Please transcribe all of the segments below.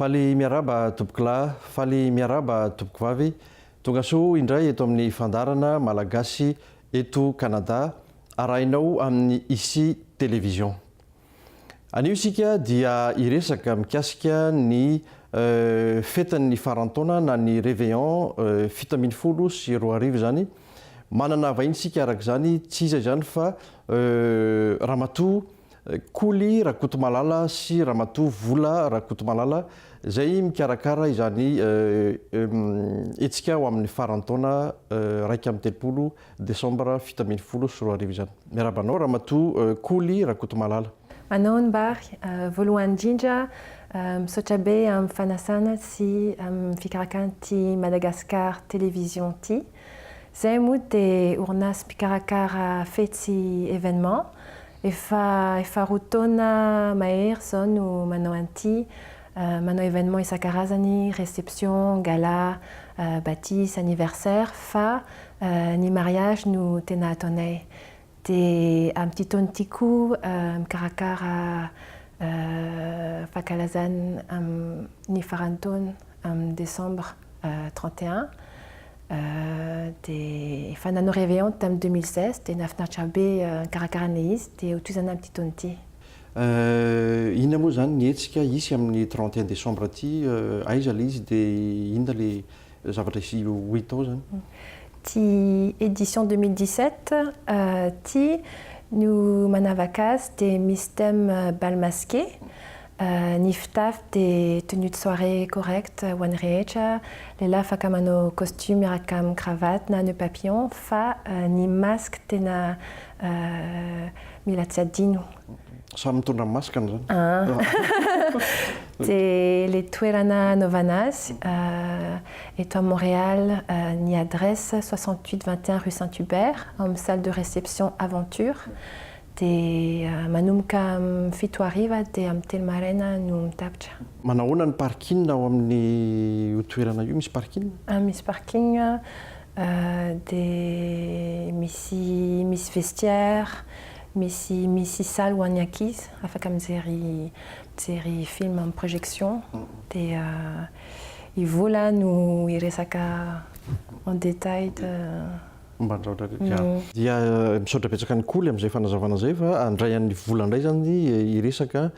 Faly miarahaba tompokolahy, faly miarahaba tompokovavy, tongasoa indray eto amin'ny fandaharana Malagasy eto Canada arahinao amin'ny Ici Télévision. Anio isika dia hiresaka mikasika ny fetin'ny faran-taona na ny Réveillon 2017 izany. Manana vahiny isika araka izany, tsy iza izany fa Ramatoa Koly Rakotomalala sy Ramatoa Vola Rakotomalala izay mikarakara izany hetsika ho amin'ny faran-taona 31 Desambra 2017 izany. Miarahaba anao Ramatoa Koly Rakotomalala. Anao ny Mbary, voalohany indrindra misaotra be amin'ny fanasana sy amin'ny fikarakarana ity Madagascar Télévision ity. Izay moa dia orinasa mpikarakara fety sy événement. Efa efa roa taona mahery izao no manao an'ity, manao événement isan-karazany, réception, gala, batisa, anniversaire fa ny mariage no tena ataonay. Dia amin'ity taona ity koa mikarakara fankalazana amin'ny faran'ny taona amin'ny décembre 31. Dia efa nanao réveillon tamin'ny 2016 dia nahafinaritra be nikarakara an'ilay izy dia hotohizana amin'ity taona ity. Inona moa izany ny hetsika hisy amin'ny 31 décembre ity? Aiza ilay izy dia inona ilay zavatra hisy ho hita ao izany? Ity édition 2017 ity no manavaka azy dia misy thème bal masqué. Ny fitafy dia tenue de soirée correcte ho an'ny rehetra, lehilahy afaka manao costume miaraka amin'ny cravate na nœud papillon fa ny masque tena mila tsy adino. Samy mitondra ny masque-ny izany. Dia ilay toerana anaovana azy eto à Montréal, ny adresse 68 21 rue Saint Hubert, ao amin'ny salle de réception Aventure. Dia manomboka amin'ny fito hariva dia amin'ny telo maraina no mitapitra. Manahoana ny parking ao amin'io toerana io? Misy parking? Misy parking, dia misy misy vestiaire, misy misy salle ho an'ny ankizy afaka mijery mijery film amin'ny projection. Dia i Vola no hiresaka en détail de. Momba ny zavatra rehetra. Dia misaotra betsaka an'i Koly amin'izay fanazavana izay fa handray an'i Vola indray izany hiresaka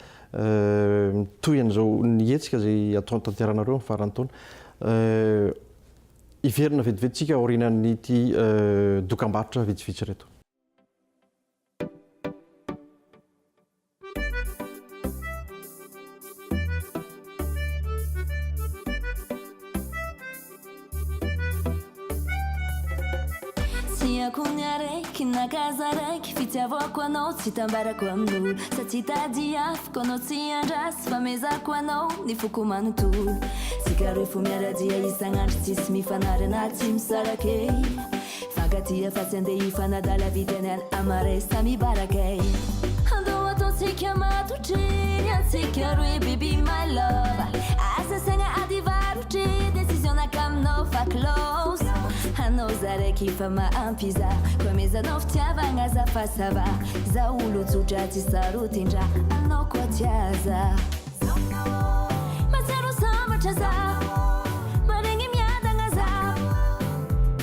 mitohy an'izao ny hetsika izay atao tanteranareo amin'ny faran'ny taona. Hiverina vetivety isika aorianan'ity dokambarotra vitsivitsy ireto. Tiako ny araiky na kazaraiky Fitiavako anao tsy tambarako amin'olo Sa tsy tadiaviko anao tsy andraso Famezako anao ny foko manontolo Tsika roe fo miara-dia isan'andro Tsisy mifanarina tsy misaraka e Fankatia fa tsy andeha hifanadala Vitany any amare samy baraka e Andao ataontsika matotry ny antsika roe baby my love Asa saigna ady varotry Decision naka aminao fa close Anao za raiky fa mahampy za Koa amezanao fitiavagna za fa ça va Za olo tsotra tsy sarotindra Anao koa tia za Mahatsiaro sambatra za Maregny miadagna za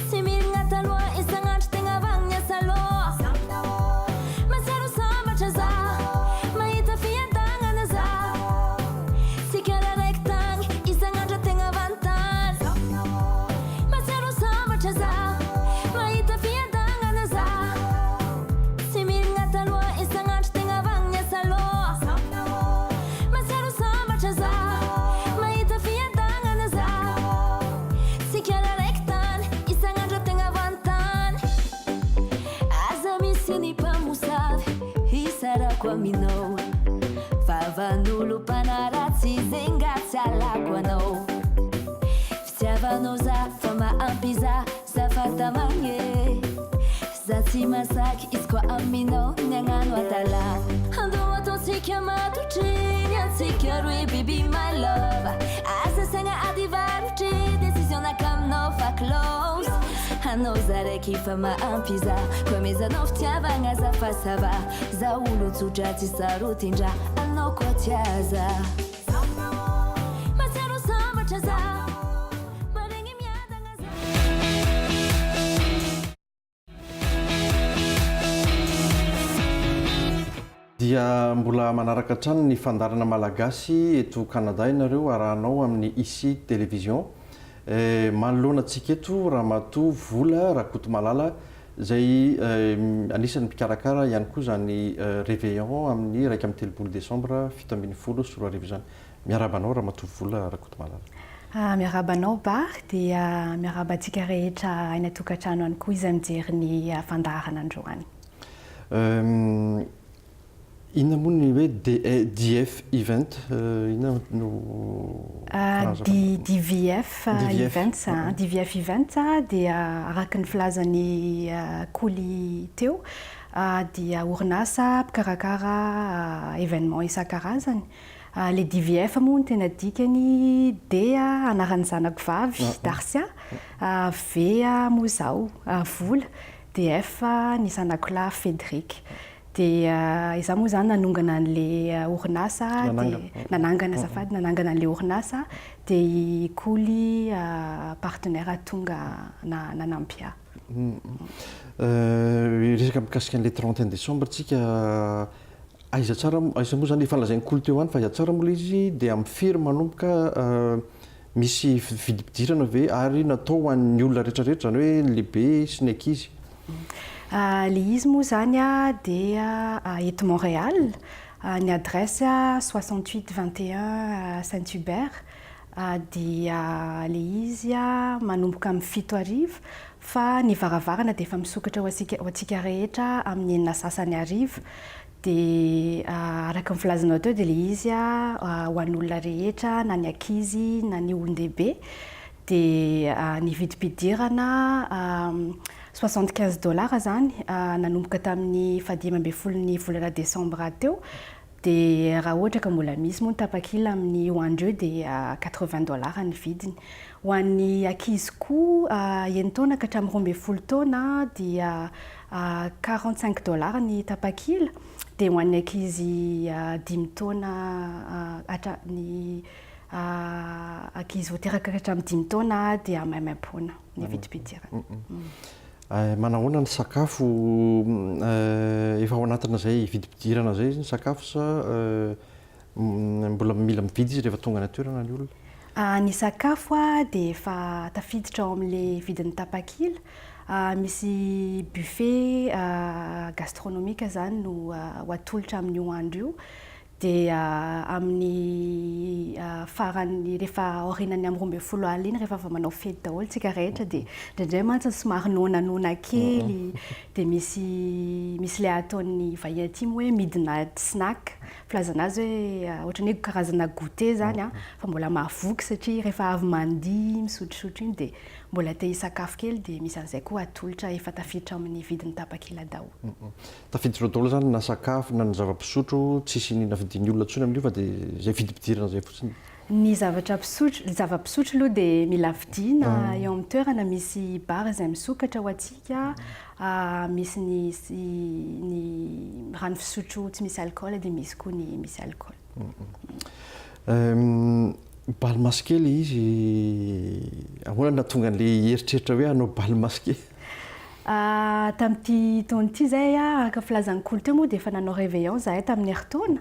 Tsy mirigna taloha Isagn'andro tegna vagnona saloha Mahatsiaro sambatra za Mahita fiadagnana za Tsy karaha raiky tagny Isagn'andro tegna vantany Mahatsiaro sambatra za Mahita fiadagnana za Tsy mirigna taloha Isagn'andro tegna vagnona saloha Mahatsiaro sambatra za Mahita fiadagnana za Tsy karaha raiky tany Isagn'andro tegna vantany Aza misy ny mpamosavy Hisarako aminao Vavan'olo mpanaratsy Zegny nga tsy alako anao Fitiavanao za fa mahampy za Za fa tamagny e Za tsy masaky izy koa aminao ny agnano adala Andao ataontsika matotry ny antsika roe baby my love Asa saigna ady varotry decision naka aminao fa close Anao za raiky fa mahampy za Koa amezanao fitiavagna za fa ça va Za olo tsotra tsy sarotindra Anao koa tia za Mahatsiaro. Dia mbola manaraka hatrany ny fandaharana Malagasy eto Canada ianareo arahanao amin'ny Ici Télévision. Manoloana antsika eto Ramatoa Vola Rakotomalala izay anisan'ny mpikarakara ihany koa izany Réveillon amin'ny 31 desambra 2017 izany. Miarahaba anao Ramatoa Vola Rakotomalala. Miarahaba anao Bary dia miarahaba antsika rehetra any an-tokantrano any koa izay mijery ny fandaharana androany. Inona moa ny hoe DF Event? Inona no fanazavana? DVF Events, DVF Events dia araka ny filazan'i Koli teo dia orinasa mpikarakara événement isan-karazany. Ilay DVF moa no tena dikany dia anaran'ny zanako vavy Darcia, V moa izaho Vola, DF ny zanako lahy Federic. Dia izaho moa izany nanongana an'ilay orinasa dia nanangana azafady, nanangana an'ilay orinasa dia i Kolo partenaire tonga nanampy ahy. Hiresaka mikasika an'ilay 31 décembre tsika, aiza tsara, aiza moa izany, efa nolazain'i Kolo teo ihany fa aiza tsara moa ilay izy dia amin'ny firy manomboka Misy vidim-pidirana ve ary natao ho an'ny olona rehetra rehetra, izany hoe ny lehibe sy ny ankizy? Ilay izy moa izany dia eto Montréal, ny adresse 68 21 Saint Hubert, dia ilay izy manomboka amin'ny fito hariva fa ny varavarana dia efa misokatra ho antsika ho antsika rehetra amin'ny enina sasany hariva Dia araka ny filazanao teo dia ilay izy ho an'olona rehetra na ny ankizy na ny olon-dehibe dia ny vidim-pidirana 75 dollars izany nanomboka tamin'ny fahadimy ambin'ny folon'ny volana desambra teo dia raha ohatra ka mbola misy moa ny tapakila amin'io andro io dia 80 dollars ny vidiny. Ho an'ny ankizy koa enin-taona ka hatramin'ny 12 taona dia 45 dollars ny tapakila dia ho an'ny ankizy dimy taona hatra ny ankizy vao teraka hatramin'ny dimy taona dia maimaimpoana ny vidim-pidirana. Manahoana ny sakafo? Efa ao anatin'izay vidim-pidirana izay ny sakafo sa mbola mila mividy izy rehefa tonga any an-toerana ny olona? Ny sakafo dia efa tafiditra ao amin'ilay vidin'ny tapakila. Misy buffet gastronomique izany no ho atolotra amin'io andro io. Dia amin'ny farany rehefa aorianan'ny amin'ny 12 alina iny rehefa avy manao fety daholo isika rehetra dia indraindray mantsy somary noananoana kely dia misy misy ilay ataon'ny vahiny aty moa hoe midnight snack filazana azy hoe ohatran'ny hoe karazana goûter izany an, fa mbola mahavoky satria rehefa avy mandihy misotrosotro iny dia mbola te hisakafo kely dia misy an'izay koa atolotra efa tafiditra amin'ny vidin'ny tapakila daholo. Tafiditra ao daholo izany na sakafo na ny zava-pisotro, tsisy iniana vidian'ny olona intsony amin'io fa dia izay vidim-pidirana izay fotsiny. Ny zavatra pisotro, ny zava-pisotro aloha dia mila vidiana eo amin'ny toerana, misy bar izay misokatra ho antsika, misy ny ny rano fisotro tsy misy alcool dia misy koa ny misy alcool. Bal masqué ilay izy, ahoana no nahatonga an'ilay eritreritra hoe hanao bal masqué? Tamin'ity taona ity izay, araka ny filazan'i Kolo teo moa dia efa nanao réveillon izahay tamin'ny herintaona,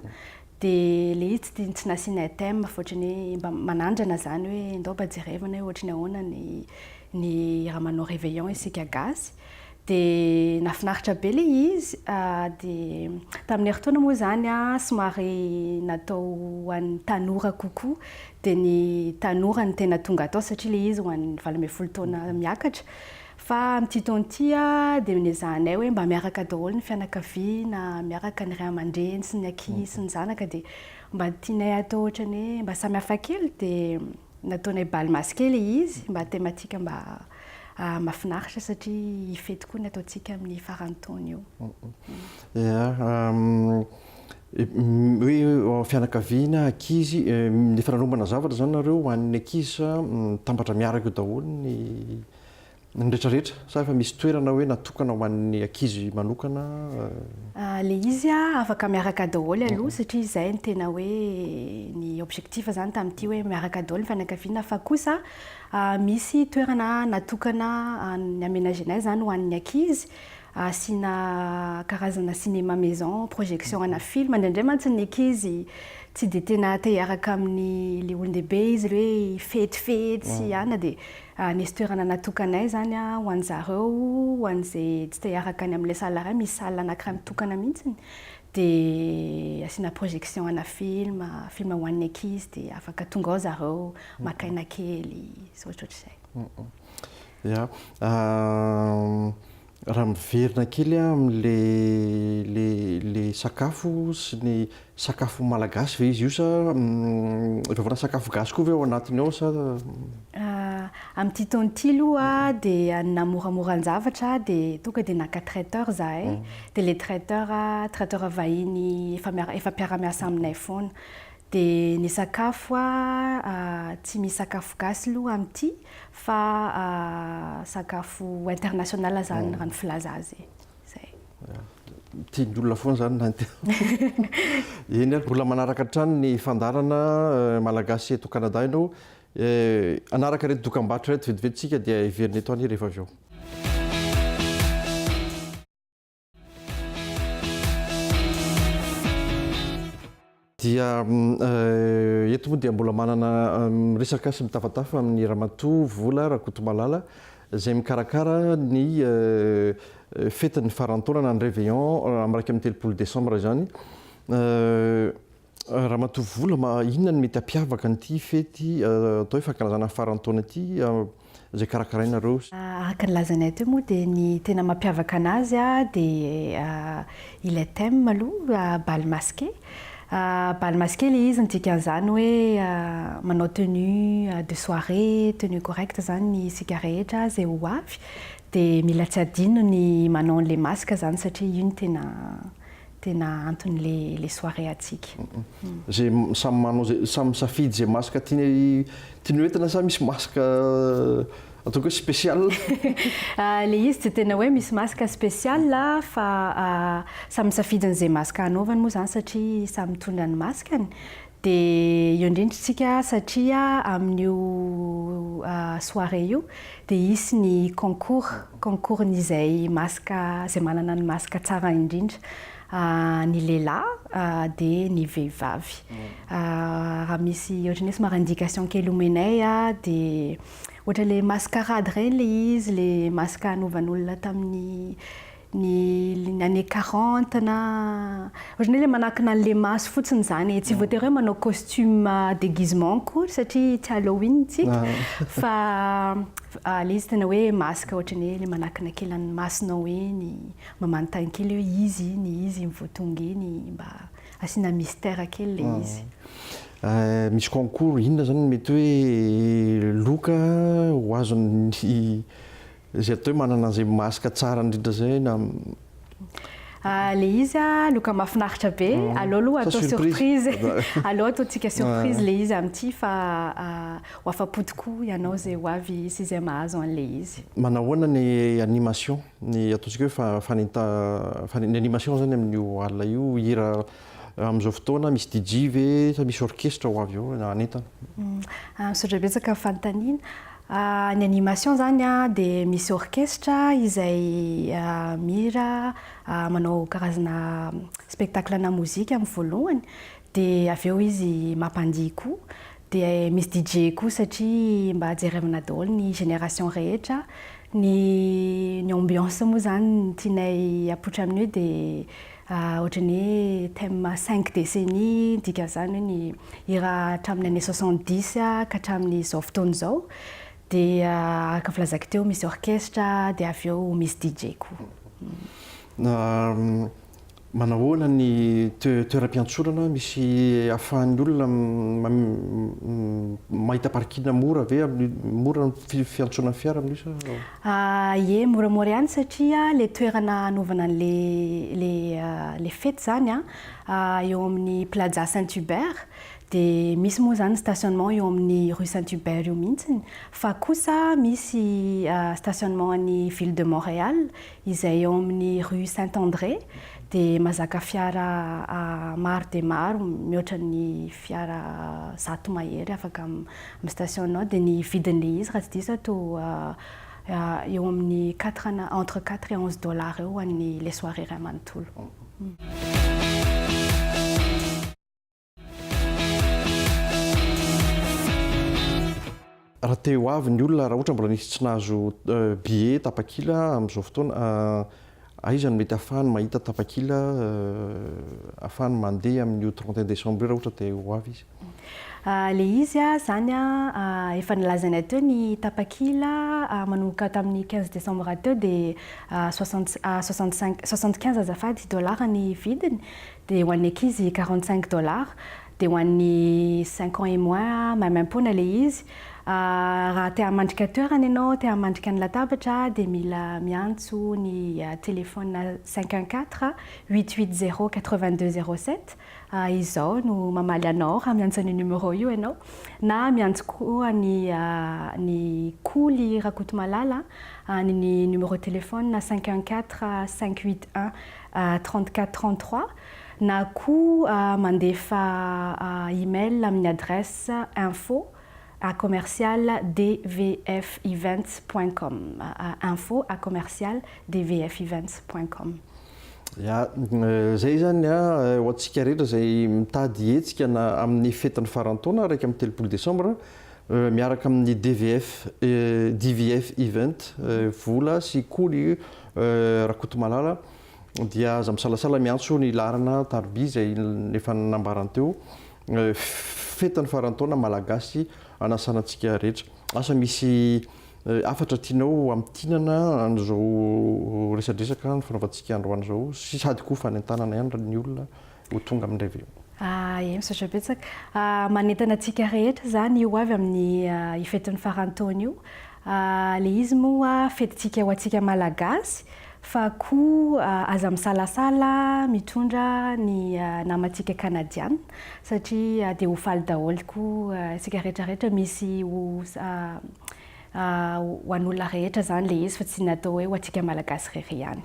dia ilay izy tsy tsy nasianay thème fa ohatran'ny hoe mba manandrana izany hoe ndao mba jerevana hoe ohatran'ny ahoana ny ny raha manao réveillon isika gasy. Dia nahafinaritra be ilay izy, dia tamin'ny herintaona moa izany somary natao ho an'ny tanora kokoa, dia ny tanora no tena tonga tao satria ilay izy ho an'ny 18 taona miakatra. Fa amin'ity taona ity dia nezahanay hoe mba miaraka daholo ny fianakaviana, miaraka ny ray aman-dreny sy ny ankizy sy ny zanaka dia mba tianay atao ohatran'ny hoe mba samy hafa kely dia nataonay bal masqué ilay izy mba thématique mba mahafinaritra satria hifety koa ny ataontsika amin'ny faran'ny taona io. Ia, hoe fianakaviana, ankizy, efa nanombana zavatra izany nareo ho an'ny ankizy sa mitambatra miaraka eo daholo ny ny rehetrarehetra sa efa misy toerana hoe natokana ho an'ny ankizy manokana? Ilay izy afaka miaraka daholo aloha satria izay no tena hoe ny objectif izany tamin'ity hoe miaraka daholo ny fianakaviana fa kosa misy toerana natokana ny aménager-nay izany ho an'ny ankizy. Asiana karazana cinéma maison, projection ana film, indraindray mantsy ny ankizy tsy dia tena te hiaraka amin'ny le olon-dehibe izy le hoe hifetifety sy hiana dia nisy toerana natokanay izany ho an'zareo, ho an'izay tsy te hiaraka any amin'ilay salle iray, misy salle anankiray mitokana mihitsy dia asiana projection ana film, film ho an'ny ankizy dia afaka tonga ao zareo maka aina kely sy ohatrohatr'izay. Ya. Raha miverina kely aho amin'le le le sakafo sy ny sakafo malagasy ve izy io sa efa voana sakafo gasy koa ve ao anatiny ao sa? Amin'ity taona ity aloha dia ny namoramoran-javatra dia tonga dia naka traiteur izahay dia ilay traiteur, traiteur vahiny efa miara efa mpiara-miasa aminay foana. Dia ny sakafo tsy misy sakafo gasy aloha amin'ity fa sakafo international zany raha ny filaza azy e. Zay. Tian'ny olona foana zany na ny Eny ary, mbola manaraka hatrany ny fandaharana Malagasy eto Canada ianao. Hanaraka ireto dokambarotra ireto vetivety isika dia hiverina eto any rehefa avy eo. Dia eto moa dia mbola manana miresaka sy mitafatafa amin'ny Ramatoa Vola Rakotomalala izay mikarakara ny fetin'ny faran'ny taona na ny réveillon amin'ny 31 décembre izany. Ramatoa Vola, inona no mety hampiavaka an'ity fety atao hoe fankalazana ny faran'ny taona ity izay karakarainareo? Araka ny lazainay teo moa dia ny tena mampiavaka anazy dia ilay thème aloha, bal masqué. Bal masqué ilay izy ny dikan'izany hoe manao tenue de soirée, tenue correcte izany isika rehetra izay ho avy. Dia mila tsy adino ny manao an'ilay masque izany satria io no tena Tena antony le le soirée atsika. Ze samy manao ze samy misafidy ze masque tiany tiany hoentina sa misy masque ataoko hoe spécial? Le izy tsy tena hoe misy masque spécial fa samy misafidy an'izay masque hanaovany moa zany satria samy mitondra ny masque-ny. Dia eo indrindra isika satria amin'io soirée io dia hisy ny concours, concours-n'izay masque, izay manana ny masque tsara indrindra, ny lehilahy dia ny vehivavy. Raha misy ohatran'ny hoe somary indication kely omenay dia ohatra ilay mascarade ireny ilay izy, ilay masque anaovan'olona tamin'ny ny ny années 40 na ohatran'ny hoe le manakina an'le maso fotsiny izany e, tsy voatery hoe manao costume déguisement akory satria tsy Halloween tsika fa le izy tena hoe masque ohatran'ny hoe le manakina kely an'ny masonao eny, mba manontany kely hoe izy iny, izy iny vao tonga iny, mba asiana mystère kely le izy. Misy concours inona zany mety hoe loka ho azon'ny Izay atao hoe manana an'izay masque tsara indrindra izay na. Le izy a, loka mahafinaritra be, aleo aloha atao surprise, aleo ataontsika surprise le izy amin'ity fa ho afa-po tokoa ianao izay ho avy sy izay mahazo an'ilay izy. Manahoana ny animation, ny ataontsika hoe fanenta, ny animation zany amin'io alina io, hira amin'izao fotoana, misy DJ ve sa misy orchestre ho avy eo hanentana? Misaotra betsaka amin'ny fanontaniana. Ny animation zany dia misy orchestre izay mihira manao karazana spectacle ana mozika amin'ny voalohany dia avy eo izy mampandihy koa dia misy DJ koa satria mba jerevana daholo ny génération rehetra, ny ny ambiance moa zany ny tianay apoitra amin'io dia ohatran'ny hoe thème cinq décennies ny dikan'izany hoe ny hira hatramin'ny années 70 ka hatramin'izao fotoana izao dia araka ny filazako teo misy orchestre dia avy eo misy DJ koa. Manahoana ny toeram-piantsonana misy ahafahan'ny olona mahita parking mora ve amin'ny mora ny fiantsonan'ny fiara amin'io sa? Ie, moramora ihany satria ilay toerana hanaovana an'ilay ilay fety izany an, eo amin'ny Plaza Saint Hubert, dia misy moa izany stationnement eo amin'ny rue Saint Hubert io mihitsy, fa kosa misy stationnement an'ny ville de Montréal izay eo amin'ny rue Saint André dia mahazaka fiara maro dia maro mihoatra ny fiara 100 mahery afaka mi-stationne ao dia ny vidin'ilay izy raha tsy diso aho toa eo amin'ny quatre na entre quatre et 11 dollars eo ho an'ny le soirée iray manontolo. Raha te ho avy ny olona, raha ohatra mbola nisy tsy nahazo billet tapakila amin'izao fotoana, aiza no mety ahafahany mahita tapakila ahafahany mandeha amin'io 31 décembre io raha ohatra te ho avy izy? Ilay izy izany efa nilazanay teo ny tapakila manomboka tamin'ny 15 décembre teo dia soixante 65 75 azafady dollars ny vidiny dia ho an'ny ankizy 45 dollars Dia ho an'ny cinq ans et moins maimaimpoana ilay izy. Raha te hamandrika toerana ianao, te hamandrika ny latabatra dia mila miantso ny téléphone 514 880 82 07, izao no mamaly anao raha miantso an'io numéro io ianao, na miantso koa ny ny Koly Rakotomalala any ny numéro téléphone 514 581 34 33. na koa mandefa email amin'ny adresse info à commercial dvfevents point com, info à commercial dvfevents point com. Ya, zay zany a, ho antsika rehetra izay mitady hetsika na amin'ny fetin'ny faran'ny taona 31 desambra miaraka amin'ny DVF DVF Event Vola sy Koly Rakotomalala dia aza misalasala miantso ny laharana tariby izay efa nambarany teo, fetin'ny faran'ny taona malagasy anasana antsika rehetra. Asa misy hafatra tianao hamintinana an'izao resadresaka nifanaovantsika androany izao sy sady koa fanentanana ihany ny olona ho tonga amin'ny reveo. Ie, misaotra betsaka. Manentana antsika rehetra izany ho avy amin'ny fetin'ny faran'ny taona io. Ilay izy moa fetintsika ho antsika malagasy Fa koa aza misalasala mitondra ny namantsika Kanadiana satria dia ho faly daholo koa isika rehetra rehetra misy ho ho an'olona rehetra izany ilay izy fa tsy natao hoe ho antsika Malagasy irery ihany.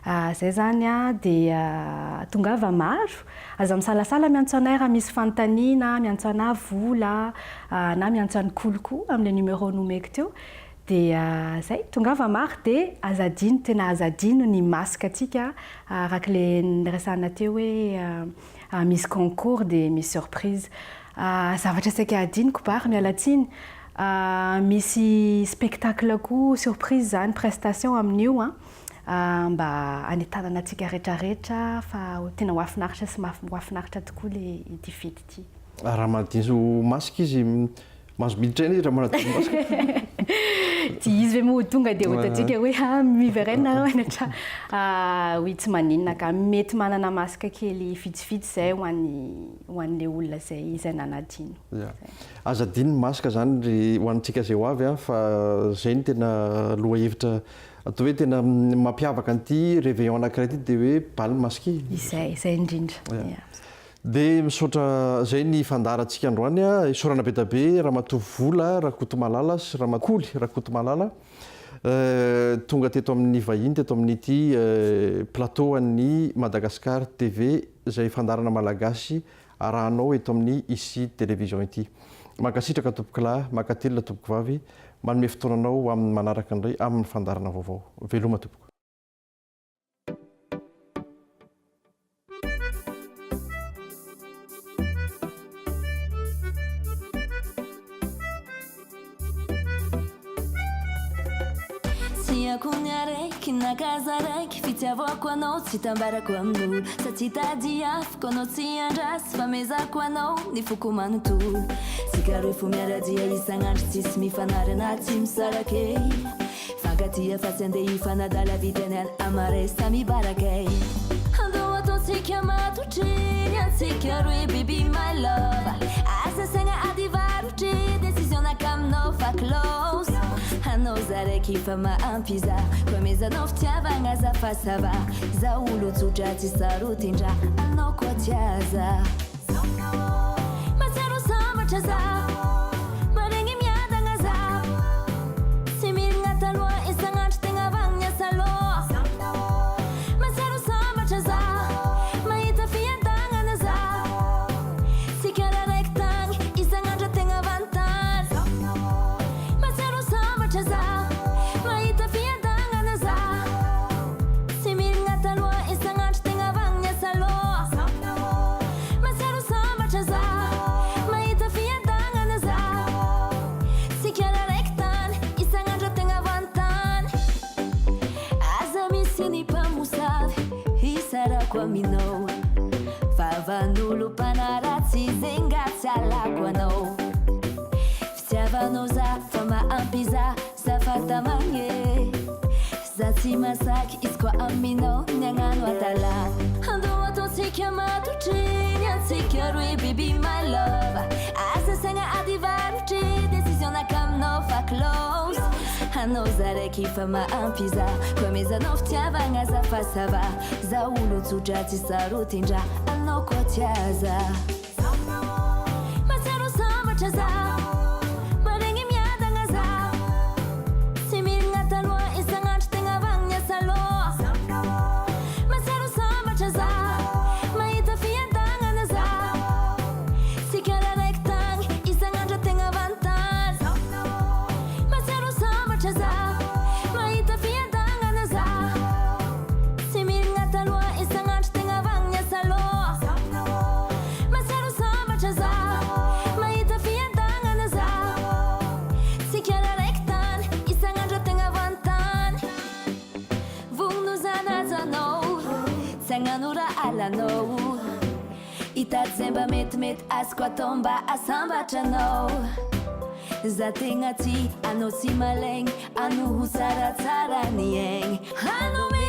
Izay izany dia tongava maro, aza misalasala miantso anay raha misy fanontaniana, miantso anà Vola na miantso an'i Kolo koa amin'ilay numéro nomeko teo. Dia zay, tongava maro dia aza adino, tena aza adino ny masque antsika araka le niresahana teo hoe misy concours dia misy surprise. Zavatra saika adinoko Bary, miala tsiny, misy spectacle koa surprise zany, prestation amin'io an, mba hanentanana antsika retraretra fa tena ho hafinaritra sy ho hafinaritra tokoa le ity fety ity. Raha manadino masque izy Mahazo miditra ihany izy raha manadino masque. Tsy izy ve moa ho tonga dia ho hitantsika hoe ha miverena nareo any an-trano. Oui, tsy maninona ka. Mety manana masque kely vitsivitsy izay ho an'ny ho an'ilay olona izay izay nanadino. Ya. Aza adino ny masque izany ry ho antsika izay ho avy an, fa izay no tena lohahevitra atao hoe tena mampiavaka an'ity réveillon anankiray ity dia hoe bal masqué. Izay, izay indrindra. Ya. Dia misaotra izay ny fandaharantsika androany a, isaorana be dia be Ramatoa Vola Rakotomalala sy Ramatoa Koly Rakotomalala tonga teto amin'ny vahiny teto amin'ity plateau an'ny Madagascar TV izay fandaharana malagasy arahanao eto amin'ny Ici Télévision ity. Mankasitraka tompokolahy, mankatelina tompokovavy, manome fotoana anao ho amin'ny manaraka indray amin'ny fandaharana vaovao. Veloma tompoko. Tiako ny araiky na kazaraiky Fitiavako anao tsy tambarako amin'olo Sa tsy tadiaviko anao tsy andraso Fa mezako anao ny foko manontolo Tsika roe fo miara-dia isan'andro Tsisy mifanarina tsy misaraka e Fankatia fa tsy andeha hifanadala Vita ny al amare samy baraka e Andao ataontsika matotry ny antsika roe Baby my love Asa saigna ady varotry Decision naka aminao fa close Anao za raiky fa mahampy za Koa mezanao fitiavagna za fa ça va Za olo tsotra tsy sarotindra Anao koa tiaza Mahatsiaro sambatra za Maregny miadagna za Tsy mirigna taloha Isagn'andro tegna vagnona saloha Mahatsiaro sambatra za Mahita fiadagnana za Tsy karaha raiky tagny Isagn'andro tegna vantany Mahatsiaro sambatra za. alako aminao Vavan'olo mpanaratsy zegny nga tsy alako anao Fitiavanao za fa mahampy za za fa tamagny e Za tsy masaky izy koa aminao ny agnano adala Andao ataontsika matotry ny antsika roe baby my love Asa saigna ady varotry décision naka aminao fa close Anao za raiky fa mahampy za Koa mezanao fitiavagna za fa ça va Za olo tsotra tsy sarotindra anao koa tiaza Mahatsiaro sambatra za Maregny miadagna za Tsy mirigna taloha isan'andro tegna vagniny asa aloha Mahatsiaro sambatra za Mahita fiadagnana za Tsy karaha raiky tagny isan'andro tegna vantany Mahatsiaro sambatra za Mahita fiadagnana za Tsy mirigna taloha isan'andro tegna vagniny asa aloha Mahatsiaro sambatra za Mahita fiadagnana za Tsy karaha raiky tany isan'andro tegna vantany Vognino zanazanao Tsy hagnano raha alanao Hitady zay mba metimety azoko atao mba asambatra anao Za tegna ty anao tsy malaigny Ano ho tsaratsara ny aigny Ano.